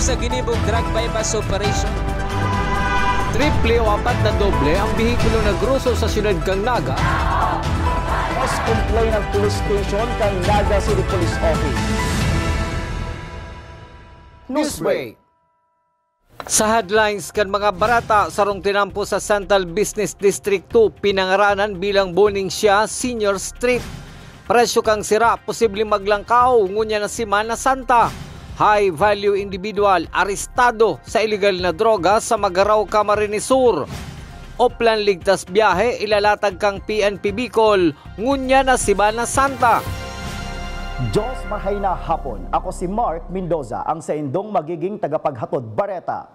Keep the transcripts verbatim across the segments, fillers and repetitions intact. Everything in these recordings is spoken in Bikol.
Sa ginibong drug buy-bust operation. Triple o apat na doble ang behikulo na groso sa siyudad kan Naga. Mas complain ang police station kan Naga City Police Office. Newsbreak. Sa headlines kan mga bareta, sarong tinampo sa Central Business District two, pinangaranan bilang Boning Siya Senior Street. Presyo kan sira, posibleng maglangkaw ngunyan na Semana Santa. High value individual arestado sa iligal na droga sa Magarao, Camarines Sur. Oplan ligtas biyahe, ilalatag kan P N P Bicol ngunyan na Semana Santa. Diyos, mahay na hapon. Ako si Mark Mendoza, ang saindong magiging tagapaghatod bareta.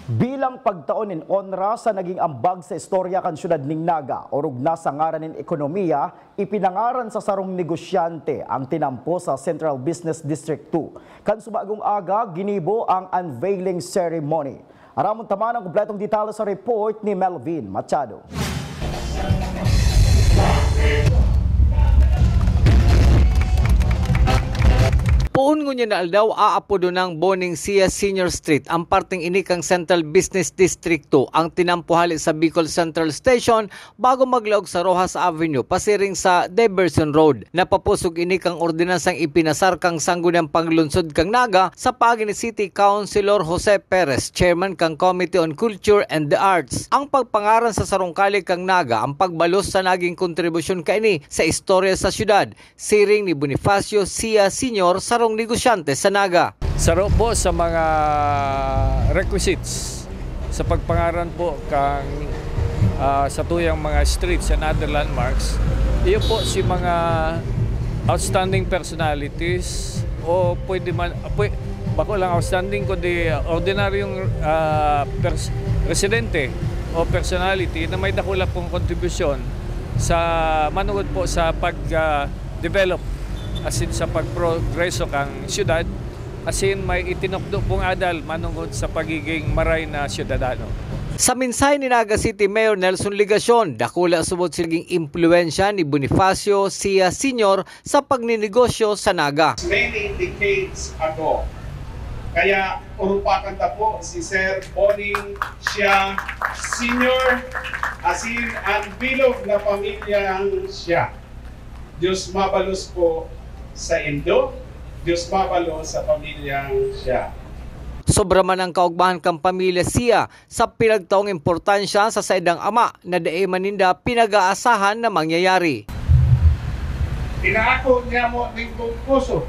Bilang pagtao nin onra sa naging ambag sa istorya kan siyudad nin Naga, orog na sa ngaran nin ekonomiya, ipinangaran sa sarong negosyante ang tinampo sa Central Business District two. Kan subagong aga, ginibo ang unveiling ceremony. Aramon ta man ang kompletong detalye sa report ni Melvin Machado. Poon ngunyan na aldaw, aapodon nang Boning Siya Senior Street ang parteng ini kan Central Business District two, ang tinampo hale sa Bicol Central Station bago maglaog sa Roxas Avenue, pasiring sa Diversion Road. Napapusog ini kan ordinansang ipinasar kan Sangguniang Panglungsod kan Naga sa paagi ni City Councilor Jose Perez, chairman kan Committee on Culture and the Arts. Ang pagpangaran sa sarong kalye kan Naga ang pagbalos sa naging kontribusyon kaini sa istorya sa siyudad, siring ni Bonifacio Sia Senior, sarong negosyante sa Naga. Saro po sa mga requisites sa pagpangaran po kang, ah, sa tuyang mga streets and other landmarks, iyo po si mga outstanding personalities o pwede man, pwe-, bako lang outstanding, kundi ordinaryong, ah, pers-, residente o personality na may dakula pong kontribusyon sa, manungod po sa pag, ah, develop, asin sa pagprogreso kang siyudad, asin may itinukdo pong adal manungod sa pagiging maray na syudadano. Sa mensahe ni Naga City Mayor Nelson Legacion, dakula subot si naging impluwensya ni Bonifacio Sia Senior sa pagninegosyo sa Naga. Many decades ago. Kaya urupakan ta po si Sir Boning Sia Senior, asin an bilog na pamilyang Sia. Diyos mabalos po sa indo, Diyos mabalos sa pamilyang Sia. Sobra man ang kaugmahan kan pamilya Sia sa pinagtaong importansya sa saindang ama na dai man ninda pinag-aasahan na mangyayari. Pinaako niya mo ning buong puso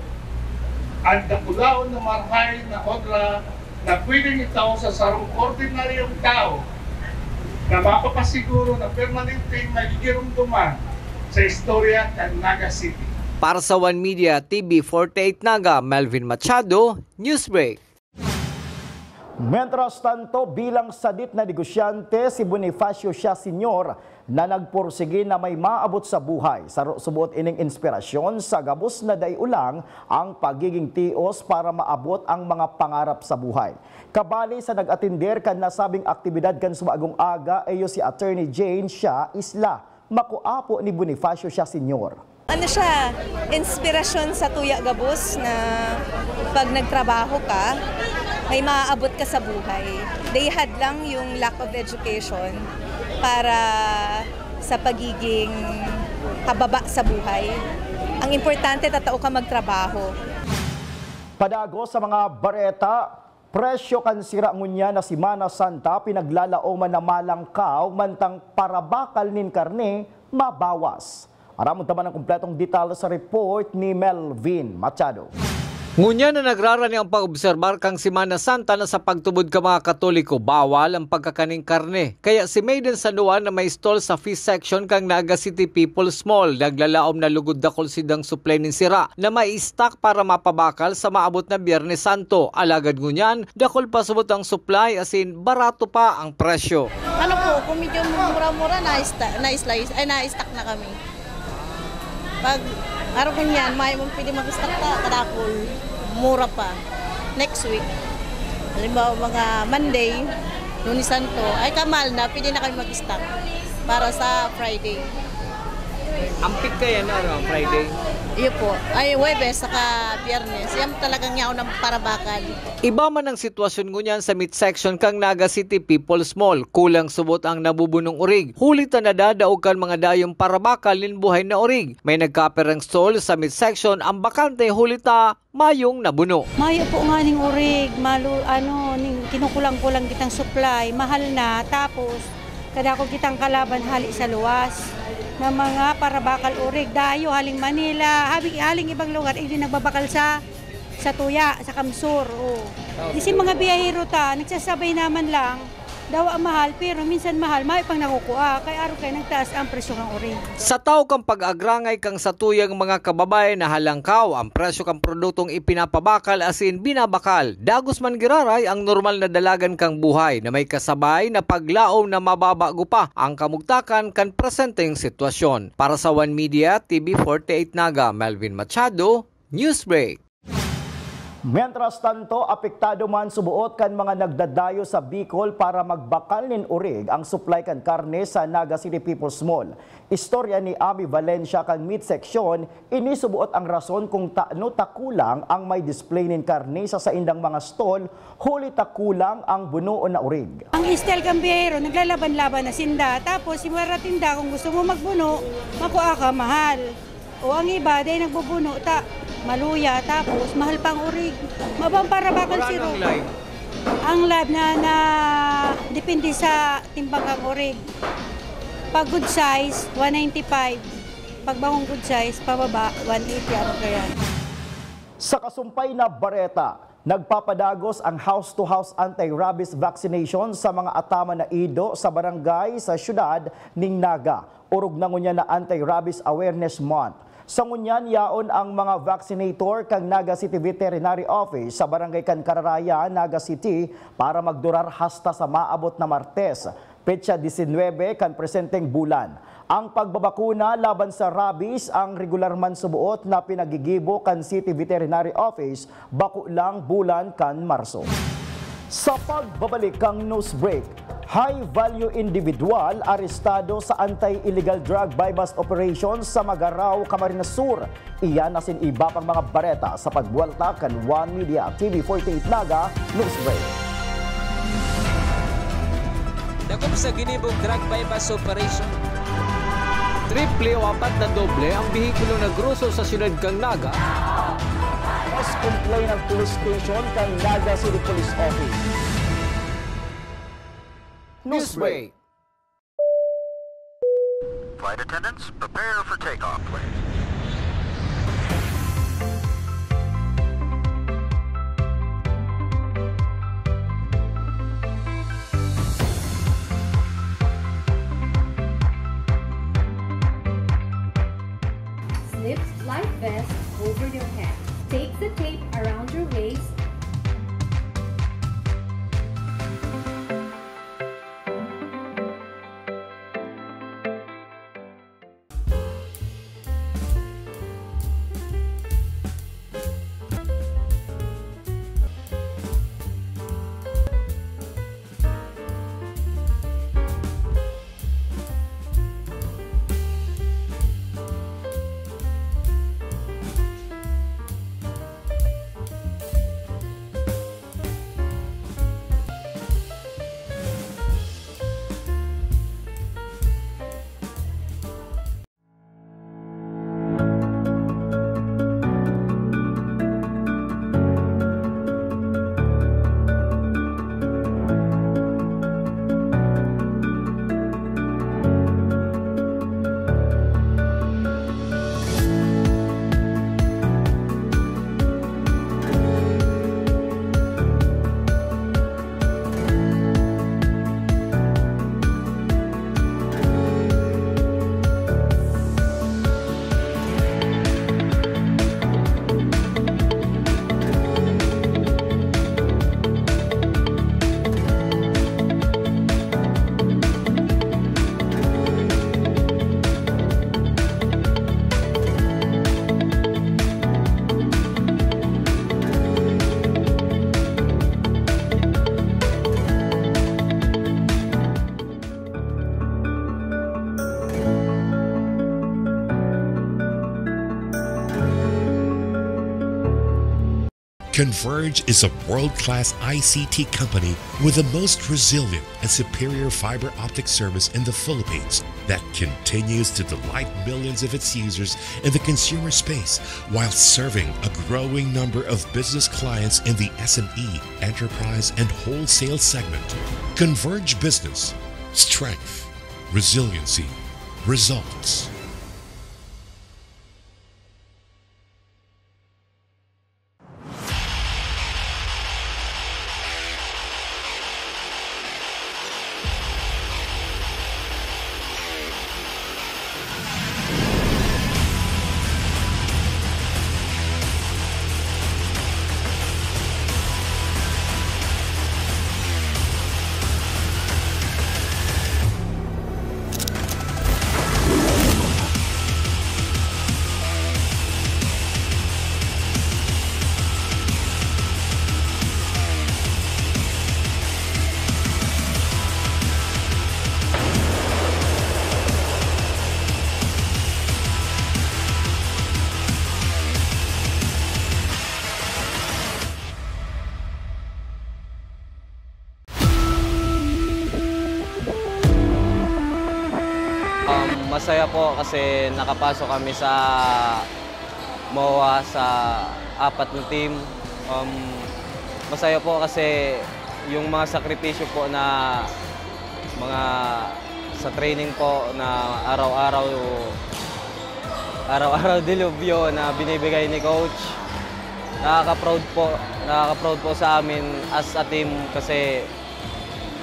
an dakulaon na marahay na obra na pwedeng itao sa sarong ordinaryong tao na mapapasiguro na permanenteng magigiromdoman sa istorya kan Naga City. Para sa One Media T V forty-eight Naga, Melvin Machado, Newsbreak. Mientras tanto, bilang sadit na negosyante, si Bonifacio Sia Senior na nagpursigi na may maabot sa buhay. Saro subot ining inspirasyon sa gabos na dai olang ang pagiging tios para maabot ang mga pangarap sa buhay. Kabali sa nag-atender kan nasabing aktibidad kan subagong aga, iyo si Attorney Jane Sia Isla, makuapo ni Bonifacio Sia Senior. Ano siya, inspirasyon sa tuya gabos na pag nagtrabaho ka, may maaabot ka sa buhay. They had lang yung lack of education para sa pagiging hababa sa buhay. Ang importante, tatao ka magtrabaho. Padagos sa mga bareta, presyo kan sira ngunyan na Semana Santa pinaglalaoman na malangkaw, mantang parabakal nin karne mabawas. Aramon ta man ang kompletong detalye sa report ni Melvin Machado. Ngunyan na nagrarani ang pag-obserbar kan Semana Santa na sa pagtubod kan mga Katoliko, bawal ang pagkakaning karne. Kaya si Maiden San Juan na may stall sa fish section kan Naga City People's Mall, naglalaom na lugod dakul sindang supply nin sira na mai-stock para mapabakal sa maabot na Biyernes Santo. Alagad ngunyan, dakul pa subot ang supply, asin barato pa ang presyo. Ano po, kung medyo mura-mura, na-sta-, na-slice, ay, na-stock na kami. Pag araw ko niyan, may mong pwede mag-stock ka, kadakol, mura pa. Next week, halimbawa, mga Monday, Lunes Santo, ay, kamal na, pwede na kami mag-stock para sa Friday. Ampik kaya na, ano, Friday? Iyo po. Ay, Huwebes saka Biyernes. Yan talagang yaon ng parabakal. Iba man ang sitwasyon ngunyan sa meat section kan Naga City People's Mall. Kulang subot ang nabubunong orig. Huli ta nadadaog kan mga dayong parabakal nin buhay na orig. May nagkaperang stall sa meat section ang bakante, huli ta mayong nabuno. Mayo po nga ning orig, malu-, ano, ning kinukulang-kulang kitang supply, mahal na, tapos kadako kitang kalaban hali sa luwas na mga parabakal orig, dayo haling Manila, habi-, haling ibang lugar, hindi nagbabakal sa, sa tuya, sa Kamsur, oh. Kasi mga biyahero ta, nagsasabay naman lang, dawa mahal, pero minsan mahal, may pang nakukua, kaya araw kaya nagtaas ang presyo ng orig. Sa taw kan pag-agrangay kan satuyang mga kababayan na halangkaw, ang presyo kan produktong ipinapabakal asin binabakal, dagos man giraray ang normal na dalagan kan buhay na may kasabay na paglaom na mababago pa ang kamugtakan kan presenteng sitwasyon. Para sa One Media, T V forty-eight Naga, Melvin Machado, Newsbreak. Mientras tanto, apektado man suboot kan mga nagdadayo sa Bicol para magbakal nin orig ang supply kan karne sa Naga City People's Mall. Istorya ni Ami Valencia kan meat section, ini suboot ang rason kung tano ta kulang ang may display nin karne sa saindang mga stall, huli ta kulang ang bunoon na orig. Ang style kan biyahero, naglalaban-laban na sinda. Tapos, si mga tinda, kung gusto mo magbuno, makua ka, mahal. O ang iba, dahil nagbubuno, ta, maluya, tapos mahal pang orig. Mabang para bakal. Magkano siro ang live? Ang live na, na depende sa timbang ng orig. Pag good size, one ninety-five. Pag bakong good size, pababa, one eighty, ano kaya. Sa kasumpay na bareta, nagpapadagos ang house-to-house anti-rabies vaccination sa mga ataman na ido sa barangay sa siyudad ning Naga. Orog na ngunyan na Anti-Rabies Awareness Month. Sa ngunyan, yaon ang mga vaccinator kan Naga City Veterinary Office sa barangay kan Cararaya, Naga City, para magdurar hasta sa maabot na Martes, petsa disinwebe kan presenteng bulan. Ang pagbabakuna laban sa rabies ang regular man suboot na pinagigibo kan City Veterinary Office, bako lang bulan kan Marso. Sa pagbabalik kan news break, high value individual arestado sa anti-illegal drug buy-bust operation sa Magarao, Camarines Sur. Iyan asin iba pang mga bareta sa pagbuwalta kan One Media T V forty-eight Naga News Break. Dakop sa ginibong drug buy-bust operation. Triple o apat na doble ang behikulo na groso sa siyudad kan Naga. Mas complain ang police station kan Naga City Police Office. News Break. Flight attendants, prepare for takeoff, please. Slip life vest over your head. Take the tape around your waist. Converge is a world-class I C T company with the most resilient and superior fiber optic service in the Philippines that continues to delight millions of its users in the consumer space while serving a growing number of business clients in the S M E, enterprise, and wholesale segment. Converge Business. Strength, resiliency, results. Um, masaya po kasi nakapasok kami sa MOA sa apat na team. Um, masaya po kasi yung mga sakripisyo po na mga sa training po na araw-araw, araw-araw dilubyo na binibigay ni coach, nakaka-proud po, nakaka-proud po sa amin as a team kasi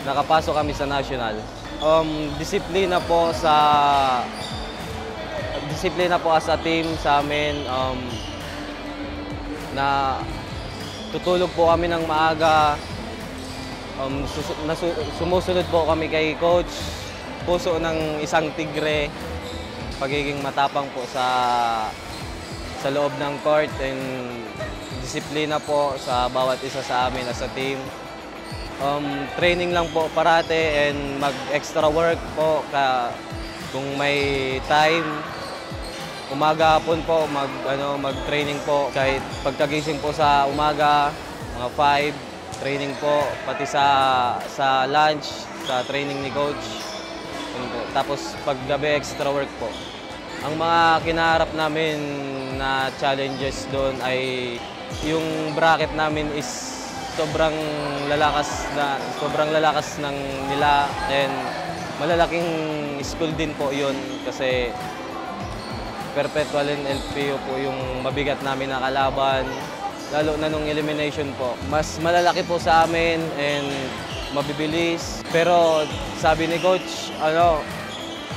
nakapasok kami sa national. Um, disiplina po sa, disiplina po as a team sa amin, um, na tutulog po kami ng maaga, um, susu-, nasu-, sumusunod po kami kay coach, puso ng isang tigre, pagiging matapang po sa, sa loob ng court and disiplina po sa bawat isa sa amin as a team. Um, training lang po parati and mag-extra work po ka, kung may time. Umaga, hapon po, mag, ano, mag-training po. Kahit pagkagising po sa umaga, mga five, training po. Pati sa, sa lunch, sa training ni coach. Yun po. Tapos paggabi, extra work po. Ang mga kinaharap namin na challenges doon ay yung bracket namin is sobrang lalakas na, sobrang lalakas ng nila, and malalaking school din po yun kasi Perpetual and L P U po yung mabigat namin na kalaban, lalo na nung elimination po. Mas malalaki po sa amin and mabibilis. Pero sabi ni coach, ano,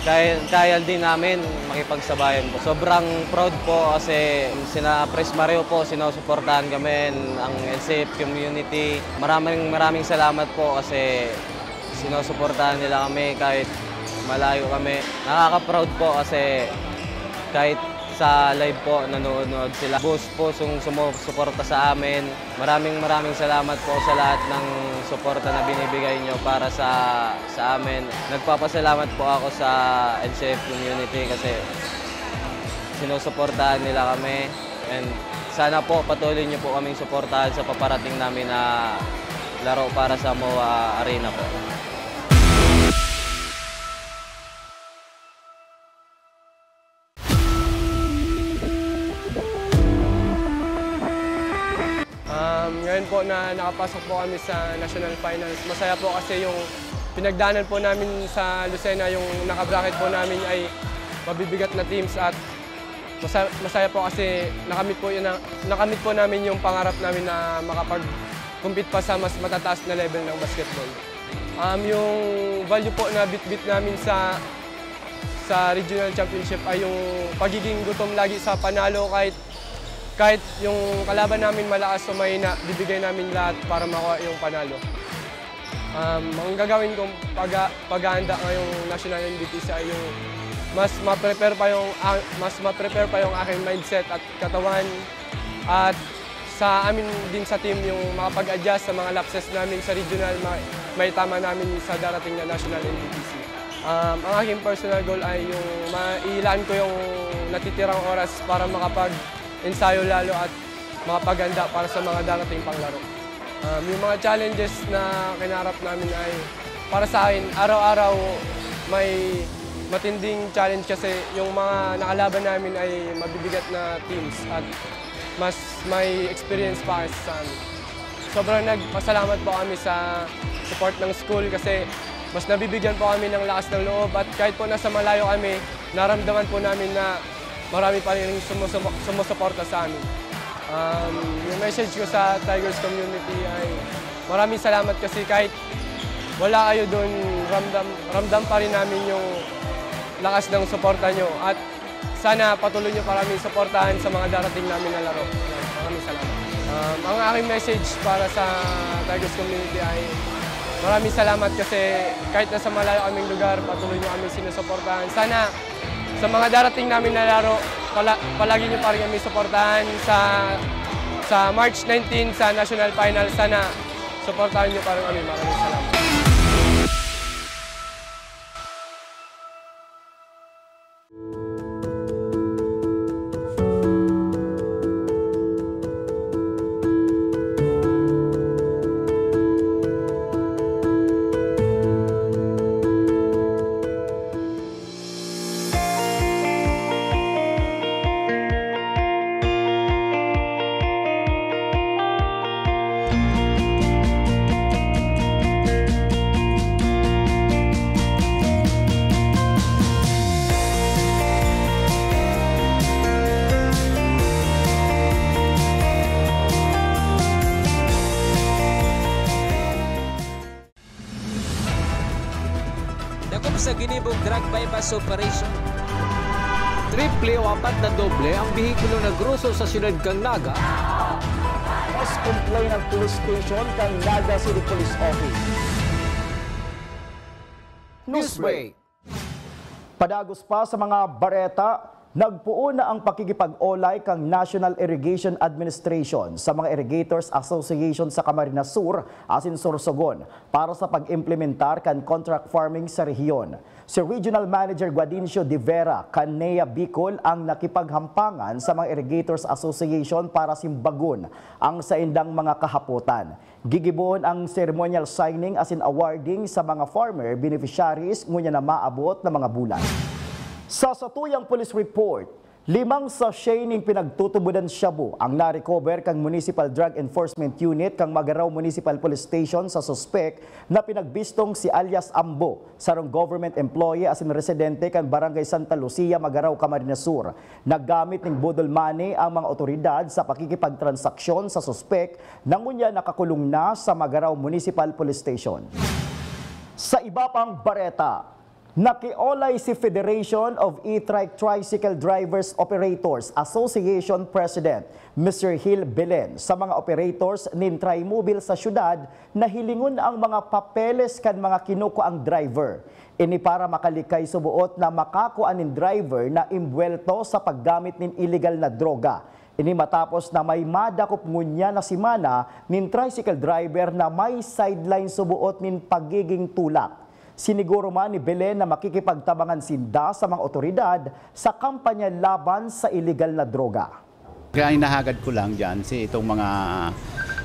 kaya, kaya din namin makipagsabayan po. Sobrang proud po kasi sina Pres Mario po, sinusuportahan kami, ang N C F community. Maraming, maraming salamat po kasi sinusuportahan nila kami kahit malayo kami. Nakaka-proud po kasi kahit sa live po, nanonood sila. Buhos pusong sumusuporta sa amin. Maraming, maraming salamat po sa lahat ng suporta na binibigay nyo para sa, sa amin. Nagpapasalamat po ako sa N C F community kasi sinusuportahan nila kami. And sana po patuloy nyo po kaming suportahan sa paparating namin na laro para sa MOA Arena po. Um, ngayon po na nakapasok po kami sa national finals, masaya po kasi yung pinagdaanan po namin sa Lucena, yung nakabracket po namin ay mabibigat na teams, at masa-, masaya po kasi nakamit po yun na, nakamit po namin yung pangarap namin na makapag-compete pa sa mas matataas na level ng basketball. Um, yung value po na bitbit namin sa, sa regional championship ay yung pagiging gutom lagi sa panalo, kahit, kahit yung kalaban namin malakas o mahina, bibigay namin lahat para makuha yung panalo. Um, ang gagawin kong pag-, paghahanda ngayong National N B T C ay yung mas ma-prepare pa yung, ah, mas ma-prepare pa yung aking mindset at katawan. At sa amin din sa team, yung makapag-adjust sa mga lapses namin sa regional, ma-, maitama namin sa darating na National N B T C. Um, ang aking personal goal ay yung mailaan ko yung natitirang oras para makapag-ensayo lalo at makapaganda para sa mga darating pang laro. Um, yung mga challenges na kinaharap namin ay, para sa akin, araw-araw may matinding challenge kasi yung mga nakalaban namin ay mabibigat na teams at mas may experience pa kaysa sa amin. Sobrang nagpasalamat po kami sa support ng school kasi mas nabibigyan po kami ng lakas ng loob at kahit po nasa malayo kami, naramdaman po namin na marami pa rin sumusumo-, sumusuporta sa amin. Um, yung message ko sa Tigers community ay maraming salamat kasi kahit wala kayo dun, ramdam, ramdam pa rin namin yung lakas ng suporta nyo. At sana patuloy nyo pa kami suportahan sa mga darating namin na laro. Maraming salamat. Um, ang aking message para sa Tigers community ay maraming salamat kasi kahit nasa malayo kaming lugar, patuloy nyo kami sinusuportahan. Sana sa mga darating namin na laro, pala, palagi nyo pa rin kami suportahan sa, sa March nineteen sa National Final. Sana suportahan nyo pa rin kami. Maraming salamat. Dakop sa ginibong drug buy-bust operation. Triple o apat na doble ang behikulo nag-ruso sa siyudad kan Naga. Mas complain ang police station kan Naga City Police Office. Newsbreak. Padagos pa sa mga bareta, nagpoon na ang pakikipag-olay kan National Irrigation Administration sa mga Irrigators Association sa Camarines Sur asin Sorsogon para sa pag-implementar kan contract farming sa rehiyon. Si Regional Manager Guadincio de Vera kan N E A Bicol ang nakipaghampangan sa mga Irrigators Association para simbagon ang saindang mga kahapotan. Gigibohon ang ceremonial signing asin awarding sa mga farmer beneficiaries ngunyan na maabot na mga bulan. Sa satuyang police report, limang sachet nin pinagtutubodan shabu ang na-recover kan Municipal Drug Enforcement Unit kan Magarao Municipal Police Station sa suspek na pinagbistong si alias Ambo, sarong government employee asin residente kan Barangay Santa Lucia, Magarao, Camarines Sur. Naggamit nin boodle money ang mga otoridad sa pakikipagtransaksyon sa suspek na ngunyan nakakulong na sa Magarao Municipal Police Station. Sa iba pang bareta, nakiolay si Federation of E-Trike Tricycle Drivers Operators Association President Mister Hil Belen sa mga operators nin Trimobile sa syudad na hilingon ang mga papeles kan mga kinukuang driver. Ini para makalikay suboot na makakua nin driver na imbuwelto sa paggamit nin iligal na droga. Ini matapos na may madakop ngunyan na semana nin tricycle driver na may sideline suboot nin pagiging tulak. Siniguro man ni Belen na makikipagtabangan sinda sa mga otoridad sa kampanya laban sa iligal na droga. Kaya hinahagad ko lang diyan si itong mga,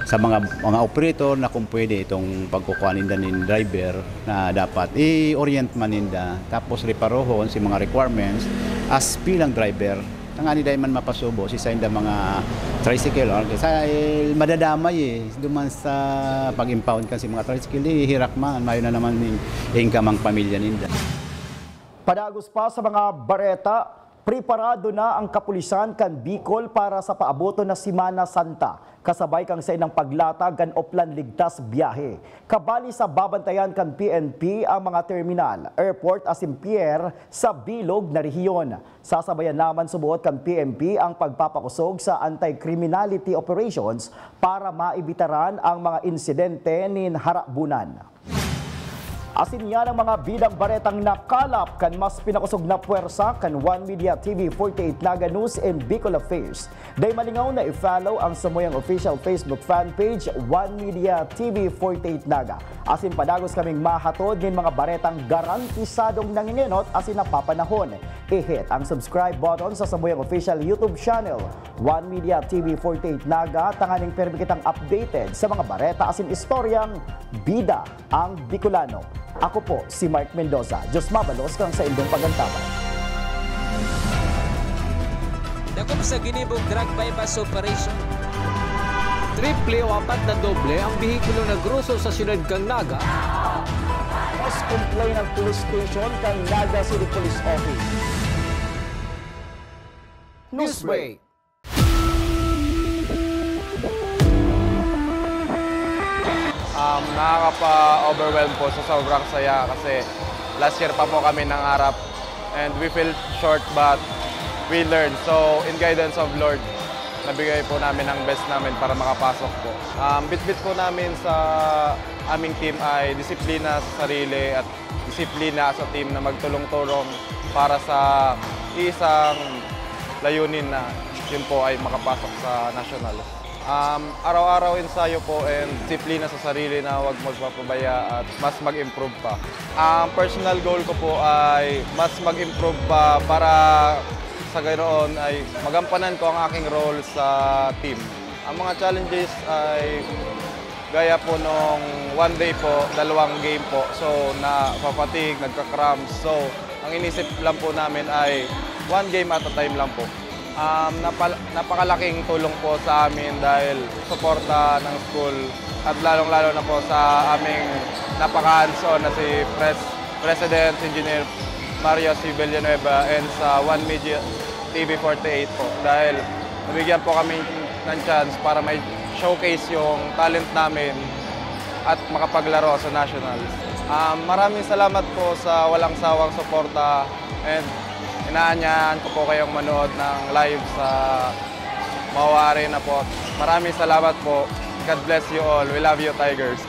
sa mga, mga operator na kung pwede itong pagkukuha ninda nin driver na dapat i-orient man ninda, tapos reparohon si mga requirements as bilang driver. Tangani dai man mapasubo si sainda mga tricycle, or sa, eh, madadamay, eh, duman sa pag-impound kan si mga tricycle, eh, hirak man, mayo na naman ning income ang pamilya ninda. Padagos pa sa mga bareta, preparado na ang kapulisan kan Bicol para sa paaboton na Semana Santa, kasabay kan saindang paglatag kan oplan ligtas biyahe. Kabali sa babantayan kan P N P ang mga terminal, airport asin pier sa bilog na rehiyon. Sasabayan naman suboot kan P N P ang pagpapakosog sa anti-criminality operations para maibitaran ang mga insidente nin harabunan. Asin yan ang mga bidang baretang nakalap kan mas pinakosog na pwersa kan One Media T V forty-eight Naga News and Bicol Affairs. Dai malingaw na i-follow ang samuyang official Facebook fan page, One Media T V forty-eight Naga. Asin padagos kaming mahatod nin mga baretang garantisadong nangingenot asin napapanahon. I-hit ang subscribe button sa samuyang official YouTube channel, One Media T V forty-eight Naga, tanganing pirmi kitang updated sa mga bareta asin istoryang bida ang Bicolano. Ako po si Mark Mendoza. Diyos mabalos kang saindong pagantaban. Dakop sa ginibong drug buy-bust operation. Triple o apat na doble ang behikulo na groso sa siyudad kan Naga. Mas complain ang police station kan Naga City Police Office. Newsbreak. Um, nakakapa-overwhelm po sa sobrang saya kasi last year pa po kami nangarap and we feel short but we learn. So, in guidance of Lord, nabigay po namin ang best namin para makapasok po. Um, bitbit po namin sa aming team ay disiplina sa sarili at disiplina as a team na magtulong-tulong para sa isang layunin na yun po ay makapasok sa national. Um, araw-araw ensayo po and disiplina sa sarili na huwag magpapabaya at mas mag-improve pa. Ang personal goal ko po ay mas mag-improve pa para sa ganoon ay magampanan ko ang aking role sa team. Ang mga challenges ay gaya po nung one day po, dalawang game po. So, napapatig, nagka-cramps. So, ang inisip lang po namin ay one game at a time lang po. Um, napal- napakalaking tulong po sa amin dahil suporta ng school at lalong-lalo na po sa aming napaka-hands-on na si Pres- President Engineer Mario C. Villanueva and sa One Media T V forty-eight po dahil nabigyan po kami ng chance para may showcase yung talent namin at makapaglaro sa nationals. Um, maraming salamat po sa walang sawang suporta and inaanyahan ko po kayong manood ng live sa Mawa Arena po. Maraming salamat po. God bless you all. We love you, Tigers.